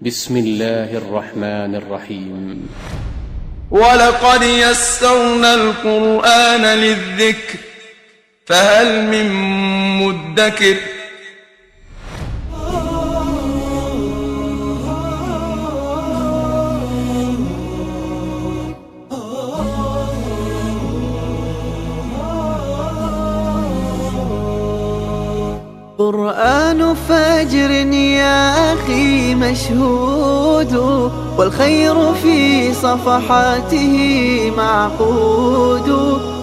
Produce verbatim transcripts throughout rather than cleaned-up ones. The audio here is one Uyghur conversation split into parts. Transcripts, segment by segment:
بسم الله الرحمن الرحيم. ولقد يسرنا القرآن للذكر فهل من مدكر. قرآن فجر يا أخي مشهود، والخير في صفحاته معقود،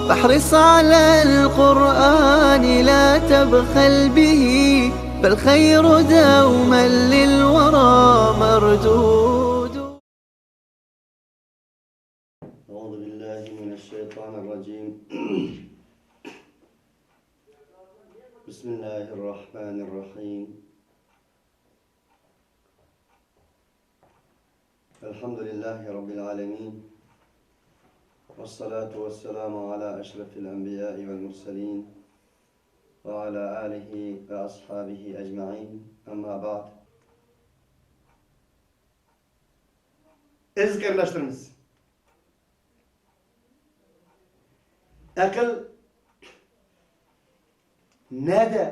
فاحرص على القرآن لا تبخل به، فالخير دوما للورى مردود. أعوذ بالله من الشيطان الرجيم. بسم الله الرحمن الرحيم. الحمد لله رب العالمين. والصلاة والسلام على أشرف الأنبياء والمرسلين وعلى آله وأصحابه أجمعين. أما بعد. ئەزىز قېرىنداشلىرىمىز، ئەقىل نەدە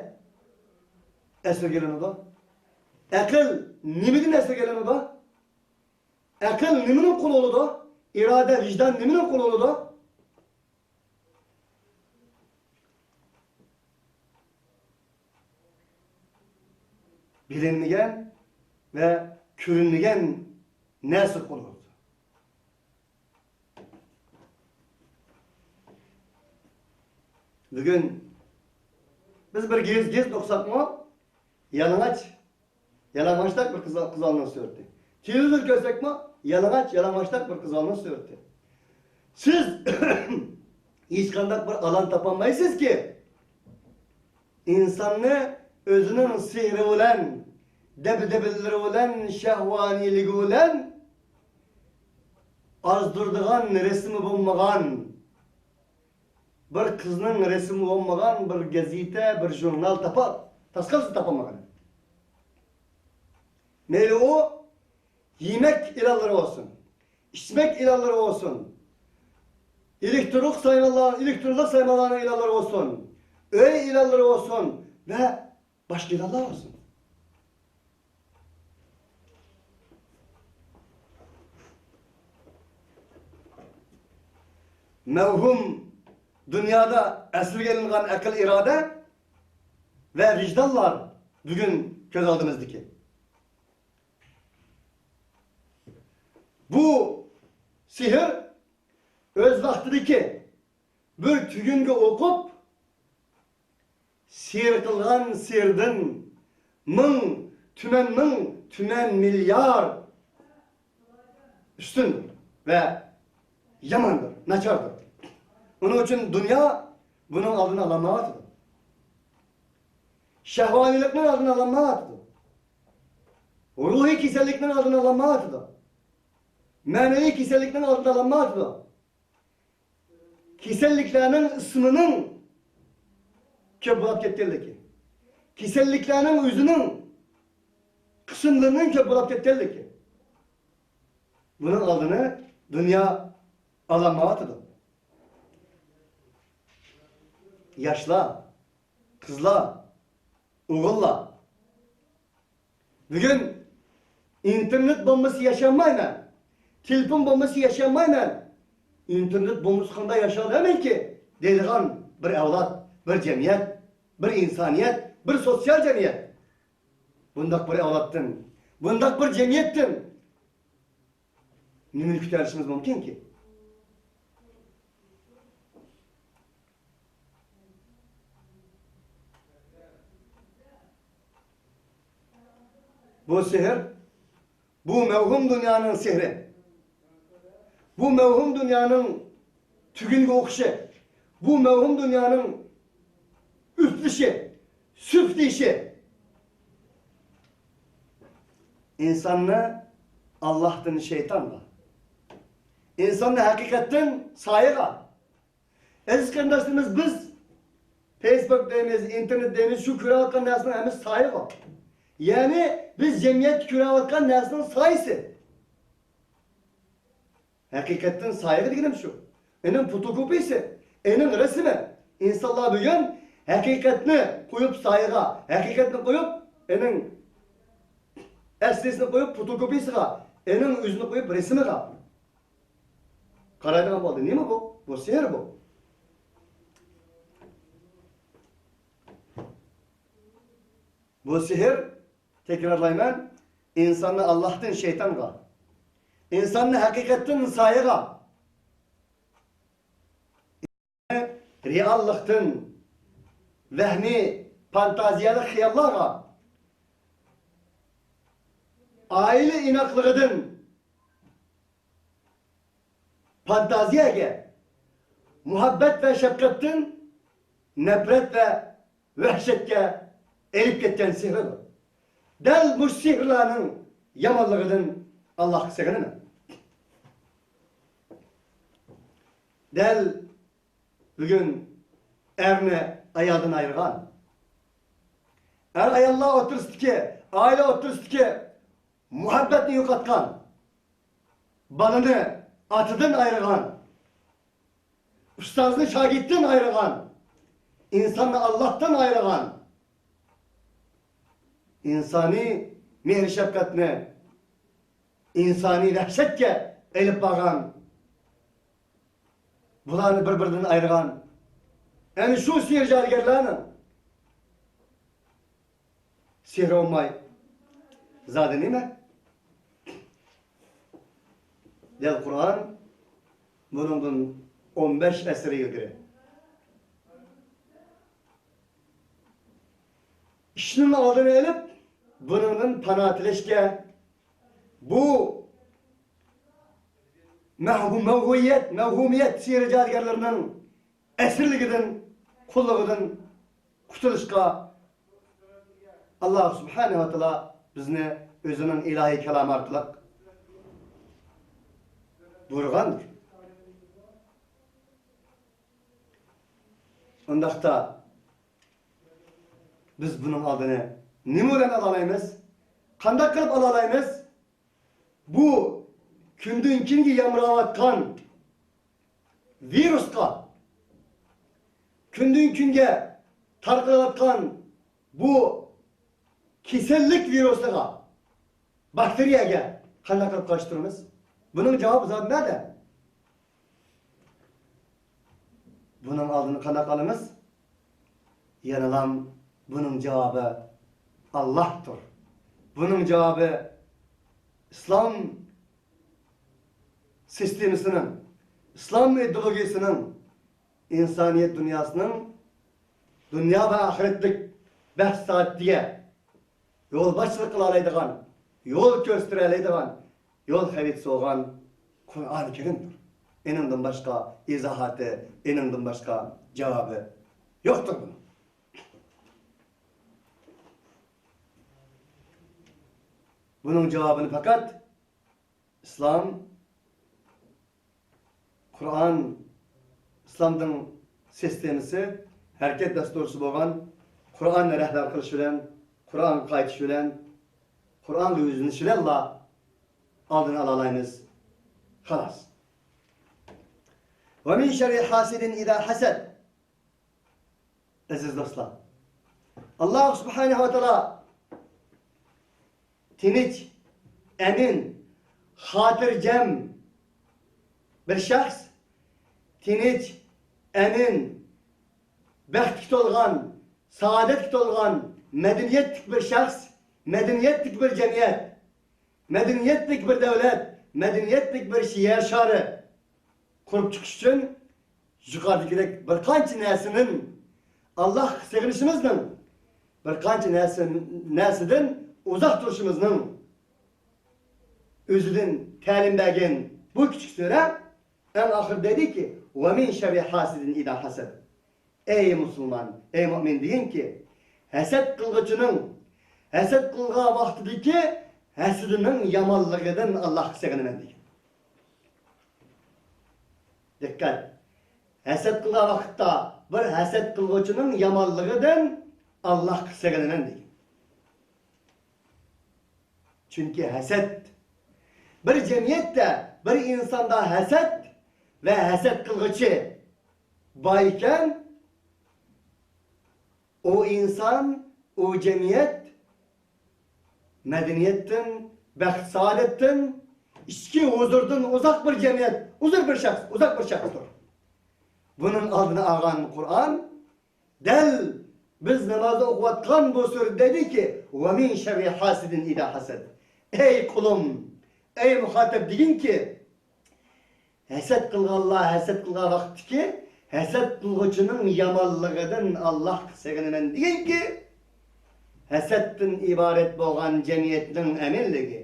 ئەسلىگە ئېلىنىدۇ؟ ئەقىل نېمىدىن ئەسلىگە ئېلىنىدۇ؟ ئەقىل نېمىنىڭ قۇلى بولىدۇ؟ ئىرادە، ۋىجدان نېمىنىڭ قۇلى بولىدۇ؟ بىلىنمىگەن ۋە كۆرۈنمىگەن نەرسە قۇلى بولىدۇ. بۈگۈن بىز بىر گېز-، گېزىت ئوقۇساقمۇ، يالىڭاچ، يالىڭاچتەك بىر قىز، قىز بالىنىڭ سۈرىتى. تېلېۋىزور كۆرسەكمۇ، يالىڭاچ، يالىڭاچتەك بىر قىز بالىنىڭ سۈرىتى. سىز ھېچقانداق بىر ئالان تاپالمايسىزكى، ئىنساننى ئۆزىنىڭ سېھرى بىلەن، دەبدەبىلىرى بىلەن، شەھۋانىيلىكى بىلەن ئازدۇرىدىغان رەسىمى بولمىغان، بىر قىزنىڭ رەسىمى بولمىغان بىر گېزىتە، بىر ژۇرنال تاپا-، تاسقالسىز تاپالمىغان. مەيلى ئۇ يېمەك ئېلانلىرى بولسۇن، ئىچمەك ئېلانلىرى بولسۇن، ئېلېكترونلۇق سايمانلار، ئېلېكترونلۇق سايمانلارنىڭ ئېلانلىرى بولسۇن، ئۆي ئېلانلىرى بولسۇن ۋە باشقا ئېلانلار بولسۇن. مەۋھۇم دۇنيادا ئەسلىگە ئېلىنغان ئەقىل، ئىرادە ۋە ۋىجدانلار بۈگۈن كۆز ئالدىمىزدىكى. بۇ سېھىر ئۆز ۋاقتىدىكى بىر تۈگۈنگە ئوقۇپ، سېھىر قىلغان سېھىردىن مىڭ، تۈمەن مىڭ، تۈمەن مىليارد ئۈستۈندۇر ۋە ياماندۇر، ناچاردۇر. ئۇنىڭ ئۈچۈن دۇنيا بۇنىڭ ئالدىنى ئالالمايۋاتىدۇ. شەھۋانىيلىقنىڭ ئالدىنى ئالالمايۋاتىدۇ. روھىي كېسەللىكنىڭ ئالدىنى ئالالمايۋاتىدۇ. مەنىۋى كېسەللىكنىڭ ئالدىنى ئالالمايۋاتىدۇ. كېسەللىكلەرنىڭ ئىسمىنىڭ كۆپ بولاپ كەتكەنلىكى، كېسەللىكلەرنىڭ ئۆزىنىڭ قىسىملىرىنىڭ كۆپ بولاپ كەتكەنلىكى، بۇنىڭ ئالدىنى دۇنيا ئالالمايۋاتىدۇ. ياشلار، قىزلار، ئوغۇللار، بۈگۈن ئىنتېرنېت بولمىسا ياشىيالمايمەن، تېلېفون بولمىسا ياشىيالمايمەن، ئىنتېرنېت بولمىسا قانداق ياشىيالىمەنكى دەيدىغان بىر ئەۋلاد، بىر جەمئىيەت، بىر ئىنسانىيەت، بىر سوتسىيال جەمئىيەت. بۇنداق بىر ئەۋلادتىن، بۇنداق بىر جەمئىيەتتىن نېمىنى كۈتەلىشىمىز مۇمكىنكى؟ بۇ سېھىر، بۇ مەۋھۇم دۇنيانىڭ سېھرى، بۇ مەۋھۇم دۇنيانىڭ تۈگۈنگە ئوقۇشى، بۇ مەۋھۇم دۇنيانىڭ ئۈفلىشى، سۈفلىشى ئىنساننى ئاللاھتىن شەيتانغا، ئىنساننى ھەقىقەتتىن سايىغا، ئەزىز قېرىنداشلىرىمىز، بىز فېيسبۇك دەيمىز، ئىنتېرنېت دەيمىز، شۇ كۆرۈۋاتقان نەرسىنىڭ ھەممىسى سايىغۇ. يەنى بىز جەمئىيەتتە كۆرۈۋاتقان نەرسىنىڭ سايىسى. ھەقىقەتتىن سايىغا دېگىنىم شۇ. ئېنىڭ فوتوكوپىيىسى، ئېنىڭ رەسىمى. ئىنسانلار بۈگۈن ھەقىقەتنى قويۇپ سايىغا، ھەقىقەتنى قويۇپ ئېنىڭ ئەسلىسىنى قويۇپ فوتوكوپىيىسىغا، ئېنىڭ ئۆزىنى قويۇپ رەسىمىغا قارايدىغان بولدى. نېمە بۇ؟ بۇ سېھىر بۇ. بۇ سېھىر، تەكرارلايمەن، ئىنساننى ئاللاھتىن شەيتانغا، ئىنساننى ھەقىقەتتىن سايىغا، رېئاللىقتىن ۋەھمىي، فانتازىيەلىك خىياللارغا، ئائىلە ئىناقلىقىدىن فانتازىيەگە، مۇھەببەت ۋە شەپقەتتىن نەپرەت ۋە ۋەھشەتكە ئېلىپ كەتكەن سېھرىدۇر. دەل مۇشۇ سېھىرلارنىڭ يامانلىقىدىن ئاللاھقا سېغىنىمەن. دەل بۈگۈن ئەرنى ئايالدىن ئايرىغان، ئەر-ئاياللار ئوتتۇرىسىدىكى، ئائىلە ئوتتۇرىسىدىكى مۇھەببەتنى يوقاتقان، بالىنى ئاتىدىن ئايرىغان، ئۇستازنى شاگىرتتىن ئايرىغان، ئىنساننى ئاللاھتىن ئايرىغان، ئىنسانىي مېھىر-شەپقەتنى ئىنسانىي ۋەھشەتكە ئېلىپ بارغان، بۇلارنى بىر-بىرىدىن ئايرىغان ئەنە شۇ سېھىر جادۇگەرلەرنىڭ سېھرى بولماي زادى نېمە؟ دەل قۇرئان بۇنىڭدىن ئون بەش ئەسىر ئىلگىرى ئىشنىڭ ئالدىنى ئېلىپ، بۇنىڭدىن پانا تىلەشكە، بۇ مەۋھۇ-، مەۋھۇمىيەت، مەۋھۇمىيەت سېھىر جادۇگەرلىرىنىڭ ئەسىرلىكىدىن، قۇللۇقىدىن قۇتۇلۇشقا ئاللا سۇبھانەھۇ ۋە تائالا بىزنى ئۆزىنىڭ ئىلاھىي كالامى ئارقىلىق بۇيرۇغاندۇر. ئۇنداقتا بىز بۇنىڭ ئالدىنى نېمە بىلەن ئالالايمىز؟ قانداق قىلىپ ئالالايمىز؟ بۇ كۈندىن كۈنگە يامراۋاتقان ۋىرۇسقا، كۈندىن كۈنگە تارقىلىۋاتقان بۇ كېسەللىك ۋىرۇسىغا، باكتېرىيەگە قانداق قىلىپ قارشى تۇرىمىز؟ بۇنىڭ جاۋابى زادى نەدە؟ بۇنىڭ ئالدىنى قانداق ئالىمىز؟ يەنىلا بۇنىڭ جاۋابى ئاللاھتۇر. بۇنىڭ جاۋابى ئىسلام سىستېمىسىنىڭ، ئىسلام ئىدېئولوگىيىسىنىڭ، ئىنسانىيەت دۇنياسىنىڭ دۇنيا ۋە ئاخىرەتلىك بەخت-سائادىتىگە يولباشچىلىق قىلالايدىغان، يول كۆرسىتەلەيدىغان يول خەرىتىسى بولغان قۇرئانى كەرىمدۇر. ئېنىڭدىن باشقا ئىزاھاتى، ئېنىڭدىن باشقا جاۋابى يوقتۇر بۇنىڭ. بۇنىڭ جاۋابىنى پەقەت ئىسلام، قۇرئان، ئىسلام دىن سىستېمىسى، ھەرىكەت دەستۇرىسى بولغان قۇرئاننى رەھبەر قىلىش بىلەن، قۇرئانغا قايتىش بىلەن، قۇرئانغا يۈزلىنىش بىلەنلا ئالدىنى ئالالايمىز. خالاس. ومن شر حاسد إذا حسد. ئەزىز دوستلار، ئاللا سۇبھانەھۇ ۋە تائالا تىنچ، ئەمىن، خاتىرجەم بىر شەخس، تىنچ، ئەمىن، بەختكە تولغان، سائادەتكە تولغان، مەدەنىيەتلىك بىر شەخس، مەدەنىيەتلىك بىر جەمئىيەت، مەدەنىيەتلىك بىر دۆلەت، مەدەنىيەتلىك بىر يەر شارى قۇرۇپ چىقىش ئۈچۈن يۇقىرىدىكىدەك بىر قانچە نەرسىدىن ئاللاھقا سېغىنىشىمىزنىڭ، بىر قانچە نەرسە، نەرسىدىن ئۇزاق تۇرۇشىمىزنىڭ ئۆزىدىن تەلىم بەرگەن بۇ كىچىك سۈرە ئەڭ ئاخىرىدا دەيدۇكى، ومن شر حاسد إذا حسد. ئەي مۇسۇلمان، ئەي مۇئمىن دېگىنكى، ھەسەت قىلغۇچىنىڭ ھەسەت قىلغان ۋاقتىدىكى ھەسىتىنىڭ يامانلىقىدىن ئاللاھقا سېغىنىمەن دېگەن. دىققەت! ھەسەت قىلغان ۋاقىتتا بىر ھەسەت قىلغۇچىنىڭ يامانلىقىدىن ئاللاھقا سېغىنىمەن دېگەن. چۈنكى ھەسەت. بىر جەمئىيەتتە، بىر ئىنساندا ھەسەت ۋە ھەسەت قىلغۇچى بار ئىكەن، ئۇ ئىنسان، ئۇ جەمئىيەت مەدەنىيەتتىن، بەخت-سائادەتتىن، ئىچكى ھۇزۇردىن ئۇزاق بىر جەمئىيەت، ئۇزۇر بىر شەخس، ئۇزاق بىر شەخستۇر. بۇنىڭ ئالدىنى ئالغان قۇرئان دەل بىز نامازدا ئوقۇۋاتقان بۇ سۈرىدە دەيدۇكى، «وَمِن شَرِّ حَاسِدٍ إِذَا حَسَدَ.» ئەي قۇلۇم، ئەي مۇخاتەپ دېگىنكى، ھەسەت قىلغانلار ھەسەت قىلغان ۋاقىتتىكى ھەسەت قىلغۇچىنىڭ يامانلىقىدىن ئاللاھقا سېغىنىمەن دېگەنكى، ھەسەتتىن ئىبارەت بولغان جەمئىيەتنىڭ ئەمىنلىكى،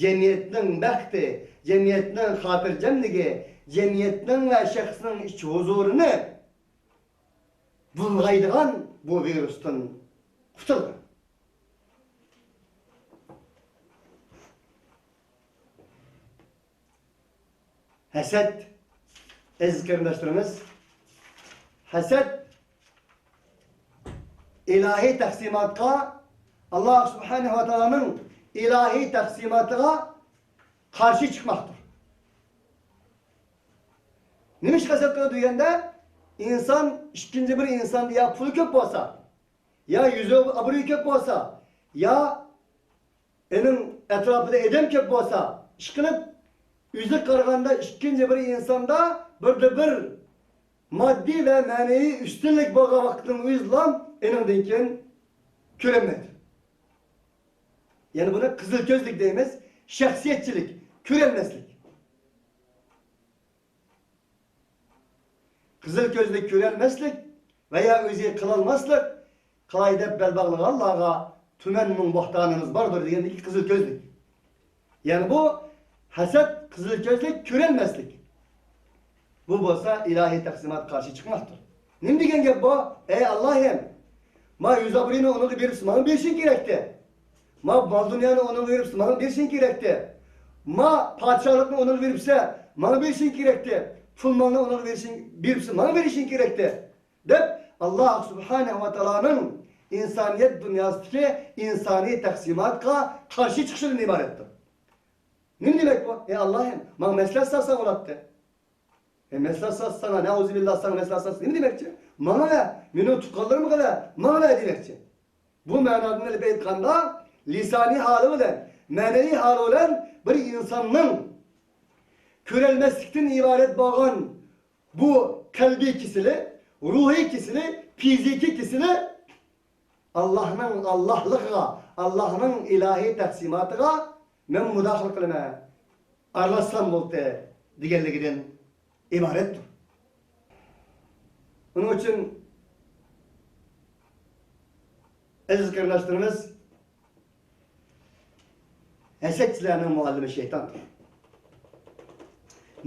جەمئىيەتنىڭ بەختى، جەمئىيەتنىڭ خاتىرجەملىكى، جەمئىيەتنىڭ ۋە شەخسنىڭ ئىچ ھۇزۇرىنى بۇلغايدىغان بۇ ۋىرۇستىن قۇتۇلغىن. ھەسەت، ئەزىز قېرىنداشلىرىمىز، ھەسەت ئىلاھىي تەقسىماتقا، ئاللا سۇبھانەھۇ ۋە تائالانىڭ ئىلاھىي تەقسىماتىغا قارشى چىقماقتۇر. نېمە ئۈچۈن ھەسەت قىلىدۇ دېگەندە، ئىنسان، ئىككىنچى بىر ئىنساندا يا پۇلى كۆپ بولسا، يا يۈزى ئابرۇيى كۆپ بولسا، يا ئېنىڭ ئەتراپىدا ئادەم كۆپ بولسا، ئىشقىلىپ، ئۆزىگە قارىغاندا ئىككىنچى بىر ئىنساندا بىردە بىر ماددىي ۋە مەنىۋى ئۈستۈنلۈك بولغان ۋاقىتنىڭ ئۆزىلا ئېنىڭدىن كېيىن كۆرەلمەيدۇ. يەنى بۇنى قىزىل كۆزلۈك دەيمىز، شەخسىيەتچىلىك، كۆرەلمەسلىك. قىزىل كۆزلۈك، كۆرەلمەسلىك ۋە يا ئۆزى قىلالماسلىق، قىلاي دەپ بەل باغلىغانلارغا تۈمەن مىڭ بوھتانىمىز باردۇر دېگەندىكى قىزىل كۆزلۈك. يەنى بۇ ھەسەت، قىزىل كۆزلۈك، كۆرەلمەسلىك. بۇ بولسا ئىلاھىي تەقسىماتقا قارشى چىقماقتۇر. نېمە دېگەن گەپ بۇ؟ ئەي ئاللاھىم، ما يۈز ئابرۇينى ئۇنىڭغا بېرىپسە، ماڭا بېرىشىڭ كېرەكتى. ما مال-دۇنيانى ئۇنىڭغا بېرىپسە، ماڭا بېرىشىڭ كېرەكتى. ما پادىشاھلىقنى ئۇنىڭغا بېرىپسە، ماڭا بېرىشىڭ كېرەكتى. پۇل-مالنى ئۇنىڭغا بېرىشىڭ، بېرىپسە، ماڭا بېرىشىڭ كېرەكتى، دەپ، ئاللا سۇبھانەھۇ ۋە تائالانىڭ ئىنسانىيەت دۇنياسىدىكى ئىنسانىي تەقسىماتقا قارشى چىقىشىدىن ئىبارەتتۇر. نېمە دېمەك بۇ؟ ئەي ئاللاھىم، ماڭا مەسلىھەت سالساڭ بولاتتى. ئەي مەسلىھەت سالسا ساڭا، نەئۇزۇبىللا، ساڭا مەسلىھەت سالسا نېمە دېمەكچى؟ ماڭا ۋە مېنىڭ تۇغقانلىرىمغا ۋە ماڭا ۋە دېمەكچى. بۇ مەنادىن ئېلىپ ئېيتقاندا، لىسانىي ھالى بىلەن مەنىۋى ھالى بىلەن بىر ئىنساننىڭ كۆرەلمەسلىكتىن ئىبارەت بولغان بۇ قەلبىي كېسىلى، روھىي كېسىلى، فىزىكىي كېسىلى ئاللاھنىڭ ئاللاھلىقىغا، ئاللاھنىڭ ئىلاھىي تەقسىماتىغا مەن مۇداخىلە قىلىمەن، ئارىلاشسام بولدى دېگەنلىكىدىن ئىبارەتتۇر. ئۇنىڭ ئۈچۈن، ئەزىز قېرىنداشلىرىمىز، ھەسەتچىلەرنىڭ مۇئەللىمى شەيتاندۇر.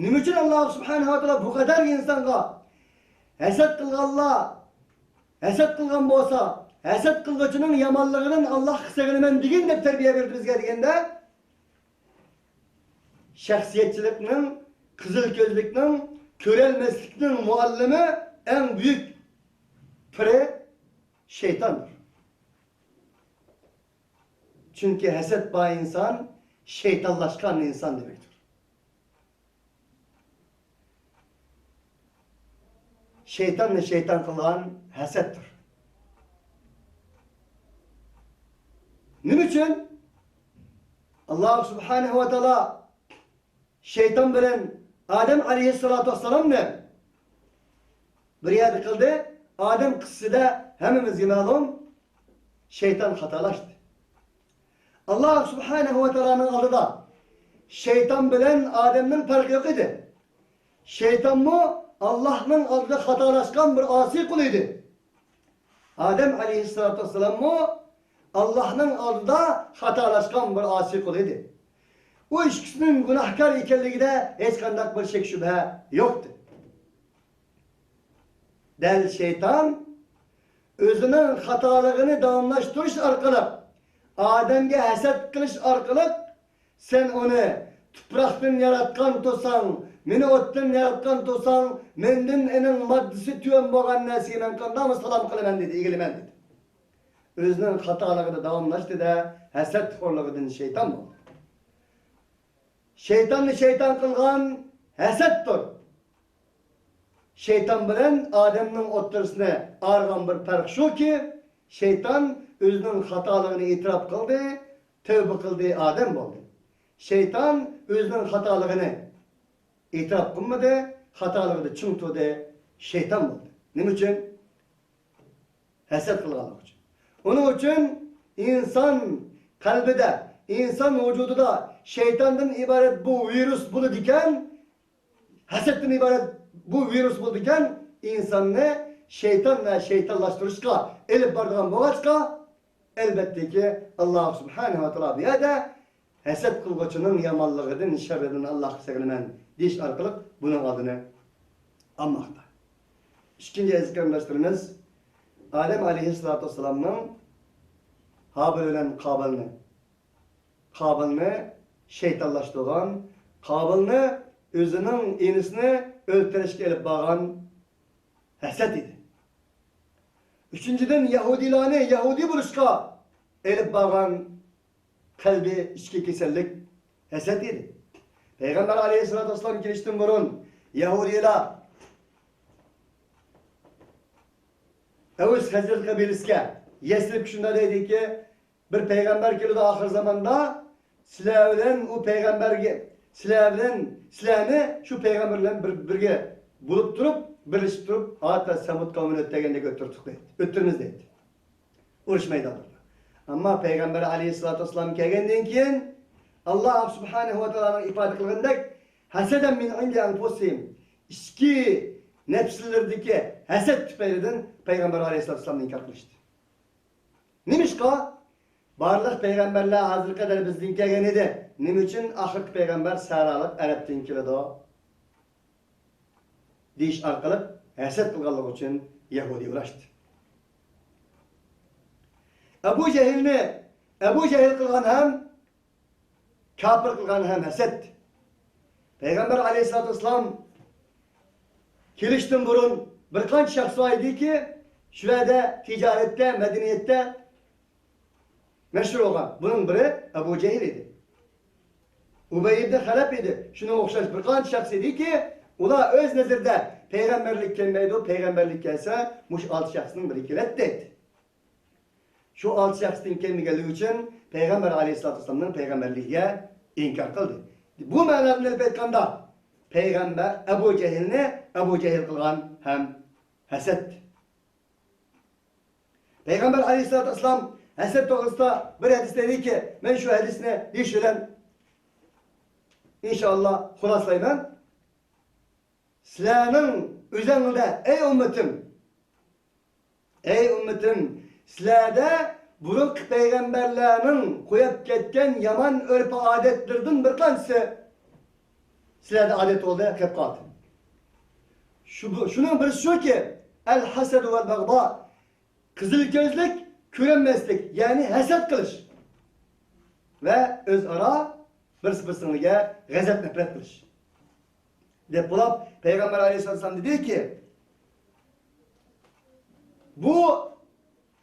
نېمە ئۈچۈن ئاللا سۇبھانەھۇ ۋە تائالا بۇ قەدەر ئىنسانغا ھەسەت قىلغانلار ھەسەت قىلغان بولسا، ھەسەت قىلغۇچىنىڭ يامانلىقىدىن ئاللاھقا سېغىنىمەن دېگىن دەپ تەربىيە بېرىدۇ بىزگە دېگەندە، شەخسىيەتچىلىكنىڭ، قىزىل كۆزلۈكنىڭ، كۆرەلمەسلىكنىڭ مۇئەللىمى، ئەڭ بۈيۈك پىرى شەيتاندۇر. چۈنكى ھەسەت بار ئىنسان شەيتانلاشقان ئىنسان دېمەكتۇر. شەيتاننى شەيتان قىلغان ھەسەتتۇر. نېمە ئۈچۈن؟ ئاللا سۇبھانەھۇ ۋە تائالا شەيتان بىلەن ئادەم ئەلەيھىسسالاتۇ ۋەسسالامنى بىر يەردە قىلدى. ئادەم قىسسىسىدە ھەممىمىزگە مەلۇم، شەيتان خاتالاشتى. ئاللا سۇبھانەھۇ ۋە تائالانىڭ ئالدىدا شەيتان بىلەن ئادەمنىڭ پەرقى يوق ئىدى. شەيتانمۇ ئاللاھنىڭ ئالدىدا خاتالاشقان بىر ئاسىي قۇل ئىدى. ئادەم ئەلەيھىسسالاتۇ ۋەسسالاممۇ ئاللاھنىڭ ئالدىدا خاتالاشقان بىر ئاسىي قۇل ئىدى. ئۇ ئىككىسىنىڭ گۇناھكار ئىكەنلىكىدە ھېچقانداق بىر شەك-شۈبھە يوقتى. دەل شەيتان ئۆزىنىڭ خاتالىقىنى داۋاملاشتۇرۇش ئارقىلىق، ئادەمگە ھەسەت قىلىش ئارقىلىق، سەن ئۇنى تۇپراقتىن ياراتقان تۇرساڭ، مېنى ئوتتىن ياراتقان تۇرساڭ، مەندىن ئېنىڭ ماددىسى تۆۋەن بولغان نەرسىگە مەن قانداقمۇ سالام قىلىمەن دېدى، ئىگىلىمەن دېدى. ئۆزىنىڭ خاتالىقىدا داۋاملاشتى-دە، ھەسەتخورلۇقىدىن شەيتان بولدى. شەيتاننى شەيتان قىلغان ھەسەتتۇر. شەيتان بىلەن ئادەمنىڭ ئوتتۇرىسىنى ئايرىغان بىر پەرق شۇكى، شەيتان ئۆزىنىڭ خاتالىقىنى ئېتىراپ قىلدى، تەۋبە قىلدى، ئادەم بولدى. شەيتان ئۆزىنىڭ خاتالىقىنى ئېتىراپ قىلمىدى، خاتالىقىدا چىڭ تۇردى، شەيتان بولدى. نېمە ئۈچۈن؟ ھەسەت قىلغانلىقى ئۈچۈن. ئۇنىڭ ئۈچۈن ئىنسان قەلبىدە، ئىنسان ۋۇجۇدىدا شەيتاندىن ئىبارەت بۇ ۋىرۇس بولىدىكەن، ھەسەتتىن ئىبارەت بۇ ۋىرۇس بولىدىكەن، ئىنساننى شەيتان ۋە شەيتانلاشتۇرۇشقا ئېلىپ بارىدىغان بولغاچقا، ئەلۋەتتىكى، ئاللا سۇبھانەھۇ ۋە تائالا بۇ يەردە ھەسەت قىلغۇچىنىڭ يامانلىقىدىن، شەررىدىن ئاللاغا سېغىنىمەن دېيىش ئارقىلىق بۇنىڭ ئالدىنى ئالماقتا. ئىككىنچى، ئەزىز قېرىنداشلىرىمىز، ئادەم ئەلەيھىسسالاتۇ ۋەسسالامنىڭ ھابىل بىلەن قابىلنى، قابىلنى شەيتانلاشتۇرغان، قابىلنى ئۆزىنىڭ ئىنىسىنى ئۆلتۈرۈشكە ئېلىپ بارغان ھەسەت ئىدى. ئۈچىنچىدىن، يەھۇدىيلارنى يەھۇدىي بولۇشقا ئېلىپ بارغان قەلبىي ئىچكى كېسەللىك ھەسەت ئىدى. پەيغەمبەر ئەلەيھىسسالاتۇ ۋەسسالام كېلىشتىن بۇرۇن يەھۇدىيلار ئەۋس خەزرەج قەبىلىسىگە، يەسرىبكە شۇنداق دەيدىكى، بىر پەيغەمبەر كېلىدۇ ئاخىر زاماندا، سىلەر بىلەن ئۇ پەيغەمبەرگە، سىلەر بىلەن، سىلەرنى شۇ پەيغەمبەر بىلەن بىر، بىرگە بولۇپ تۇرۇپ، بىرلىشىپ تۇرۇپ، ھەتتا سەمۇد قەۋمىنى ئۆلتۈرگەندەك ئۆلتۈردۇق دەيدۇ. ئۆلتۈرىمىز دەيدۇ. ئۇرۇش مەيدانلىرىدا. ئەمما پەيغەمبەر ئەلەيھىسسالاتۇ ۋەسسالام كەلگەندىن كېيىن، ئاللا سۇبھانەھۇ ۋە تائالانىڭ ئىپادە قىلغىنىدەك، ھەسەدەن مىن ئىندى ئەنفۇسىھىم، ئىچكى نەپسلىرىدىكى ھەسەت تۈپەيلىدىن پەيغەمبەر ئەلەيھىسسالاتۇ ۋەسسالامنى ئىنكار قىلىشتى. نېمىشقا؟ بارلىق پەيغەمبەرلەر ھازىرغا قەدەر بىزدىن كەلگەن ئىدى. نېمە ئۈچۈن ئاخىرقى پەيغەمبەر سەھرالىق ئەرەبتىن كېلىدۇ؟ دېيىش ئارقىلىق ھەسەت قىلغانلىقى ئۈچۈن يەھۇدىي ئۇراشتى. ئەبۇ جەھىلنى ئەبۇ جەھىل قىلغان ھەم كاپىر قىلغان ھەم ھەسەت. پەيغەمبەر ئەلەيھىسسالاتۇ ۋەسسالام كېلىشتىن بۇرۇن بىر قانچە شەخس بار ئىدىكى، شۇ يەردە تىجارەتتە، مەدەنىيەتتە مەشھۇر بولغان. بۇنىڭ بىرى ئەبۇ جەھىل ئىدى. ئۇبەي ئىبن خەلەپ ئىدى. شۇنىڭغا ئوخشاش بىر قانچە شەخس ئىدىكى، ئۇلار ئۆز نەزىرىدە پەيغەمبەرلىك كەلمەيدۇ، پەيغەمبەرلىك كەلسە مۇشۇ ئالتە شەخسنىڭ بىرى كېلەتتى دەيدۇ. شۇ ئالتە شەخستىن كەلمىگەنلىكى ئۈچۈن پەيغەمبەر ئەلەيھىسسالاتۇ ۋەسسالامنىڭ پەيغەمبەرلىكىگە ئىنكار قىلدى. بۇ مەنادىن ئېلىپ ئېيتقاندا، پەيغەمبەر ئەبۇ جەھىلنى ئەبۇ جەھىل قىلغان ھەم ھەسەت. پەيغەمبەر ئەلەيھىسسالاتۇ ۋەسسالام ھەسەت توغرىسىدا بىر ھەدىس دەيدىكى، مەن شۇ ھەدىسنى دېيىش بىلەن ئىنشائاللا خۇلاسىلايمەن. سىلەرنىڭ ئۆزەڭلىدە، ئەي ئۈممىتىم، ئەي ئۈممىتىم، سىلەردە بۇرۇنقى پەيغەمبەرلەرنىڭ قويۇپ كەتكەن يامان ئۆرپ-ئادەتلىرىدىن بىر قانچىسى سىلەردە ئادەت بولدى، قېلىپ قالدى. شۇ، بۇ، شۇنىڭ بىرسى شۇكى، ئەل ھەسەدۇ ۋەل بەغدا، قىزىل كۆزلۈك، كۆرەلمەسلىك، يەنى ھەسەت قىلىش ۋە ئۆزئارا بىرسى-بىرسىگە غەزەپ-نەپرەت قىلىش. دەپ بولۇپ، پەيغەمبەر ئەلەيھىسسالام دېدىكى، بۇ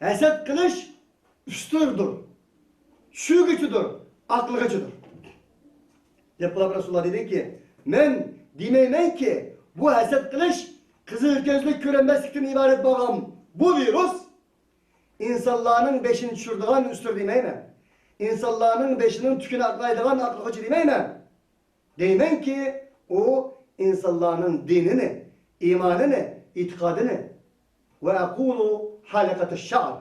ھەسەت قىلىش ئۈستۈردۇر، چۈشۈرگۈچىدۇر، ئاقلىغۇچىدۇر. دەپ بولۇپ رەسۇلۇللا دېدىكى، مەن دېمەيمەنكى، بۇ ھەسەت قىلىش قىزىل كۆزلۈك، كۆرەلمەسلىكتىن ئىبارەت بولغان بۇ ۋىرۇس ئىنسانلارنىڭ بېشىنى چۈشۈرىدىغان ئۈستۈر دېمەيمەن. ئىنسانلارنىڭ بېشىنىڭ تۈكىنى ئاقلايدىغان ئاقلىغۇچى دېمەيمەن. دەيمەنكى، ئۇ ئىنسانلارنىڭ دىنىنى، ئىمانىنى، ئېتىقادىنى، ۋە ئەقۇلۇ ھالىقەتۇش شەئر،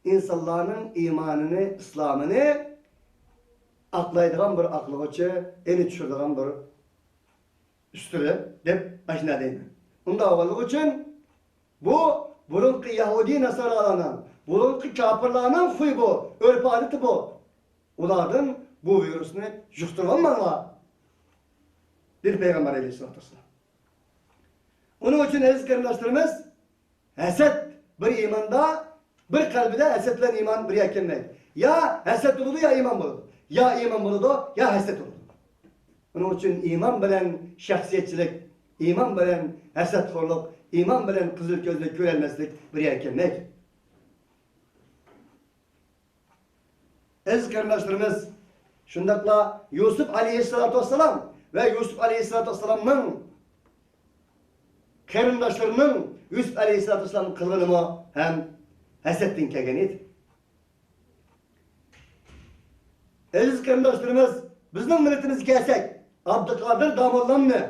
ئىنسانلارنىڭ ئىمانىنى، ئىسلامىنى ئاقلايدىغان بىر ئاقلىغۇچى، ئېنى چۈشۈرىدىغان بىر ئۈستۈرى دەپ ئاشۇنداق دەيمەن. ئۇنداق بولغانلىقى ئۈچۈن بۇ بۇرۇنقى يەھۇدىي ناسارالارنىڭ، بۇرۇنقى كاپىرلارنىڭ خۇيى بۇ، ئۆرپ-ئادىتى بۇ. ئۇلاردىن بۇ ۋىرۇسنى يۇقتۇرۇۋالماڭلار، دېدى پەيغەمبەر ئەلەيھىسسالاتۇ ۋەسسالام. ئۇنىڭ ئۈچۈن ئەزىز قېرىنداشلىرىمىز، ھەسەت بىر ئىماندا، بىر قەلبىدە ھەسەت بىلەن ئىمان بىر يەرگە كەلمەيدۇ. يا ھەسەت بولىدۇ، يا ئىمان بولىدۇ. يا ئىمان بولىدۇ، يا ھەسەت بولىدۇ. ئۇنىڭ ئۈچۈن ئىمان بىلەن شەخسىيەتچىلىك، ئىمان بىلەن ھەسەتخورلۇق، ئىمان بىلەن قىزىل كۆزلۈك، كۆرەلمەسلىك بىر يەرگە كەلمەيدۇ. ئەزىز قېرىنداشلىرىمىز، شۇنداقلا يۈسۈپ ئەلەيھىسسالاتۇ ۋەسسالام ۋە يۈسۈپ ئەلەيھىسسالاتۇ ۋەسسالامنىڭ قېرىنداشلىرىنىڭ يۈسۈپ ئەلەيھىسسالاتۇ ۋەسسالامغا قىلغىنىمۇ ھەم ھەسەتتىن كەلگەن ئىدى. ئەزىز قېرىنداشلىرىمىز، بىزنىڭ مىللىتىمىزگە كەلسەك، ئابدۇقادىر داموللامنى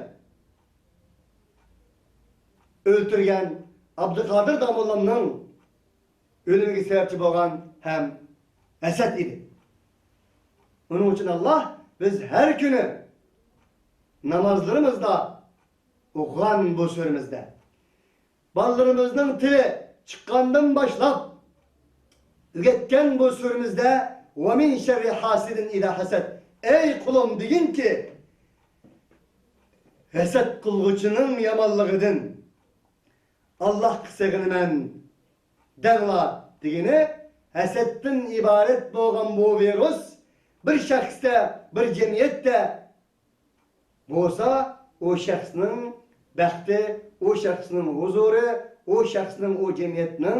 ئۆلتۈرگەن، ئابدۇقادىر داموللامنىڭ ئۆلۈمىگە سەۋەبچى بولغان ھەم ھەسەت ئىدى. ئۇنىڭ ئۈچۈن ئاللا، بىز ھەر كۈنى نامازلىرىمىزدا ئوقۇغان بۇ سۈرىمىزدە، بالىلىرىمىزنىڭ تىلى چىققاندىن باشلاپ ئۆگەتكەن بۇ سۈرىمىزدە، «ۋە مىن شەررى ھاسىدىن ئىزا ھەسەد»، ئەي قۇلۇم، دېگىنكى، ھەسەت قىلغۇچىنىڭ يامانلىقىدىن ئاللاھقا سېغىنىمەن دەڭلار دېگىنى، ھەسەتتىن ئىبارەت بولغان بۇ ۋىرۇس بىر شەخستە، بىر جەمئىيەتتە بولسا، ئۇ شەخسنىڭ بەختى، ئۇ شەخسنىڭ ھۇزۇرى، ئۇ شەخسنىڭ، ئۇ جەمئىيەتنىڭ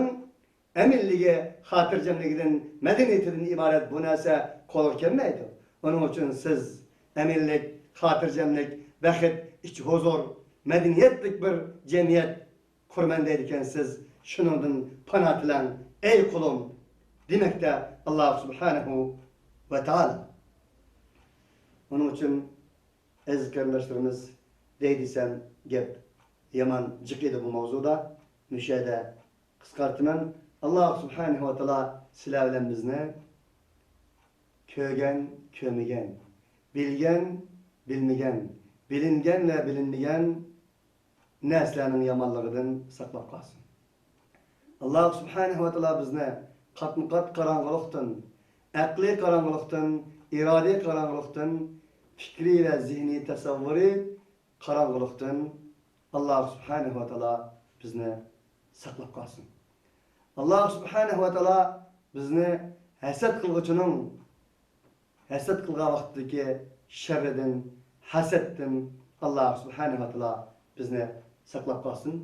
ئەمىنلىكى، خاتىرجەملىكىدىن، مەدەنىيىتىدىن ئىبارەت بۇ نەرسە قولغا كەلمەيدۇ. ئۇنىڭ ئۈچۈن سىز ئەمىنلىك، خاتىرجەملىك، بەخت، ئىچ ھۇزۇر، مەدەنىيەتلىك بىر جەمئىيەت قۇرىمەن دەيدىكەنسىز، شۇنىڭدىن پانا تىلەڭ، ئەي قۇلۇم، دېمەكتە ئاللا سۇبھانەھۇ ۋە تائالا. ئۇنىڭ ئۈچۈن ئەزىز قېرىنداشلىرىمىز، دەي دېسەم گەپ يامان جىق ئىدى بۇ ماۋزۇدا. مۇشۇ يەردە قىسقارتىمەن. ئاللا سۇبھانەھۇ ۋە تائالا سىلەر بىلەن بىزنى كۆرگەن، كۆرمىگەن، بىلگەن، بىلمىگەن، بىلىنگەن ۋە بىلىنمىگەن نەرسىلەرنىڭ يامانلىقىدىن ساقلاپ قالسۇن. ئاللا سۇبھانەھۇ ۋە تائالا بىزنى قاتمۇقات قاراڭغۇلۇقتىن، ئەقلىي قاراڭغۇلۇقتىن، ئىرادىي قاراڭغۇلۇقتىن، پىكرى ۋە زېھنىي تەسەۋۋۇرى قاراڭغۇلۇقتىن ئاللا سۇبھانەھۇ ۋە تائالا بىزنى ساقلاپ قالسۇن. ئاللا سۇبھانەھۇ ۋە تائالا بىزنى ھەسەت قىلغۇچىنىڭ ھەسەت قىلغان ۋاقتىدىكى شەررىدىن، ھەسەتتىن ئاللا سۇبھانەھۇ ۋە تائالا بىزنى ساقلاپ قالسۇن.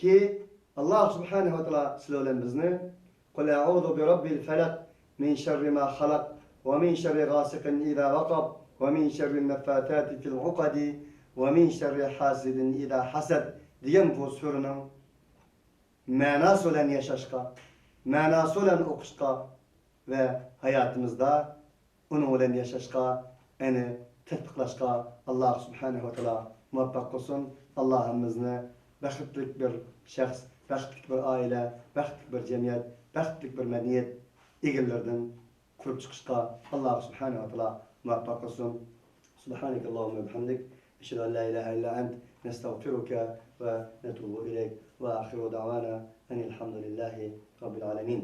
كى، ئاللا سۇبھانەھۇ ۋە تائالا سىلەر بىلەن بىزنى، قۇل ئەئۇزۇ بىرەببىل فەلەق، مىن شەررى ما خەلەق، ۋە مىن شەررى غاسىقىن ئىزا ۋەقەب، ۋە مىن شەررىن نەففاساتى فىل ئۇقەدى، ۋە مىن شەررى ھاسىدىن ئىزا ھەسەد دېگەن بۇ سۈرىنىڭ مەناسى بىلەن ياشاشقا، مەناسى بىلەن ئوقۇشقا ۋە ھاياتىمىزدا ئۇنىڭ بىلەن ياشاشقا، ئەنە تەتبىقلاشقا ئاللا سۇبھانەھۇ ۋە تائالا مۇۋەپپەق قىلسۇن. ئاللا ھەممىمىزنى بەختلىك بىر شەخس، بەختلىك بىر ئائىلە، بەختلىك بىر جەمئىيەت، بەختلىك بىر مەدەنىيەت ئىگىلىرىدىن قۇرۇپ چىقىشقا ئاللا سۇبھانەھۇ ۋە تائالا مۇۋەپپەق قىلسۇن. سبحانك اللهم وبحمدك، أشهد أن لا إله إلا أنت، نستغفرك ونتوب إليك، وآخر دعوانا أن الحمد لله رب العالمين.